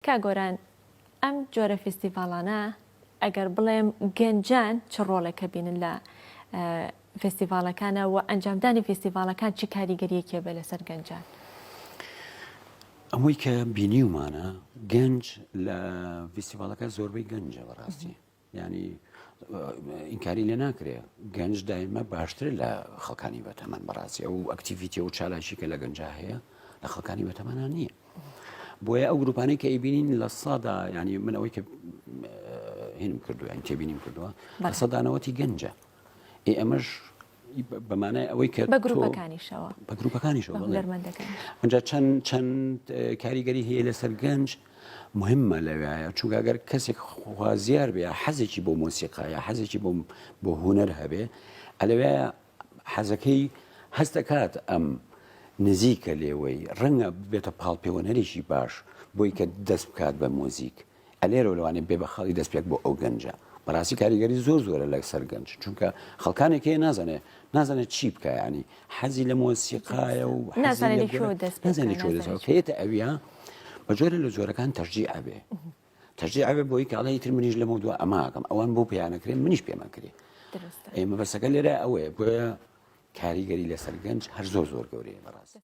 کاک گۆران ئەم جۆرە فیستیڤاڵانە ئەگەر بڵێم گەنجان چ ڕۆڵێک ئەبینن لە فێستیڤاڵەکانە و ئەنجامدانی فێستیڤاڵەکان چ کاریگەریەکی هەبێ لەسەر گەنجان؟ ئەوەی کە بینیومانە گەنج لە فیستیڤاڵەکە زۆربەی گەنجە بەڕاستی ینی ئینکاری لێ ناکرێ گەنج دایمە باشتر لە خەڵکانی بەتەمەن بەڕاستی ئەو activity و چالاکی کە لە گەنجا هەیە لە خەڵکانی بەتەمەنان نییە بۆیە ئەو گروپانەی کە ئەیبینین لە سادا ینی من ئەوەی کە هینم کردو یان تێبینیم کردووە لە سەدا نەوەتی گەنجە ئێ ئەمەش بەمانای ئەوەی کە بە گروپەکانیشەوە بە گروپەکانیشەوە ئەجا چەند چەند کاریگەری هەیە لەسەر گەنج مهمە لەوایە چونکە گەر کەسێک خوازیار بێ حەزێکی بۆ مۆسیقا یا حەزێکی بۆ بۆ هوەر هەبێ ئەلەوێ حەزەکەی هەست دەکات ئەم نزیکە لێوەی ڕەنگە ببێتە پاڵپێوەنەرێکی باش بۆی کە دەست بکات بە مۆزیک ئەلێرەوە لەوانەیە بێ بە خاڵی دەستپێک بۆ ئەو گەنجە بەڕاستی کاریگەری زۆر زۆرە لەسەر گەنج چونکە خەڵکانێک هەیە نازانێ نازانێت چی بکە ینی حەزی لە مۆسیقایە و نازانێت لە کوێوە دەست پێ بکا، نازانێت لە کوێوە دەست پێ بکا. کە یەتە ئەویا بە جۆرە لە جۆرەکان تەشجیع ئەبێ تەشجیع ئەبێ بۆی کە ئەڵێ ئیتر منیش لەمەو دوا ئەمە ئەکەم ئەوان بۆ پێیانەکرێ منیش پێمەکرێ دروستە. ئێ مەبەستەکە لێرە ئەوەیە بۆیە کاریگەری لەسەر گەنج هەر زۆر زۆر گەورەیە بەڕاستی.